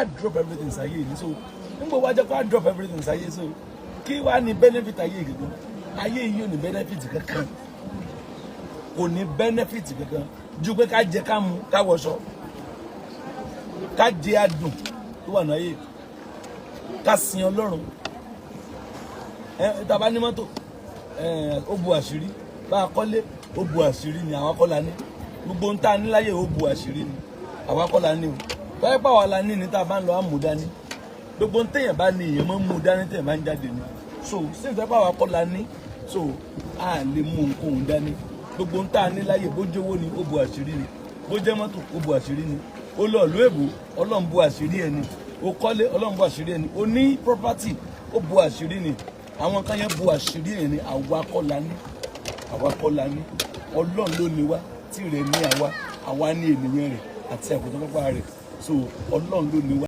Drop everything sáyé ni. So nígbà wá jẹ́ kó á drop everything sáyé, so kí wàá ní benefit ayé gẹ́gẹ́? Ayé yìí ò ní benefit kankan, kò ní benefit kankan ju pé ká jẹ, ká mu, ká wọṣọ, ká jẹ adùn tó wà náyé, ká sin Ọlọ́run. Ẹ tá a bá ní mọ́tò ẹ, ó bu àṣírí. Bá a kọ́lé, ó bu àṣírí ni. Àwa kọ́ la ní. Gbogbo ń tá a ní láyé, ó bu àṣírí ni. Àwa kọ́ la ní o. Tọ́yẹ́ pàwọ́ la ní ní tá a bá ń lọ, á mú dání. Gbogbo ń téèyàn bá ní, èèyàn máa ń mú dání téèyàn bá ń jáde ni. So sí ìfẹ́ pàwọ́ kọ́ la ní, so a lè mú nǹkan dání. Gbogbo ń tá a ní láyé, bó jówó ni, ó bu àṣírí ni. Bó jẹ́ mọ́tò, ó bu àṣírí ni. Ó lọ ìlú èbó, Ọlọ́run bu àṣírí ẹni. Ó kọ́lé, Ọlọ́run bu àṣírí ẹni. Ó ní property, ó bu àṣírí ni. Àwọn kan yẹn bu àṣírí ẹni. Àwa kọ́ la ní, àwa kọ́ la ní. Ọlọ́run ló ní wá, tí rẹ̀ ní àwa. Àwa ní ènìyàn rẹ̀ àti àgùntàn pápá rẹ̀. So Ọlọ́run ló ní wá.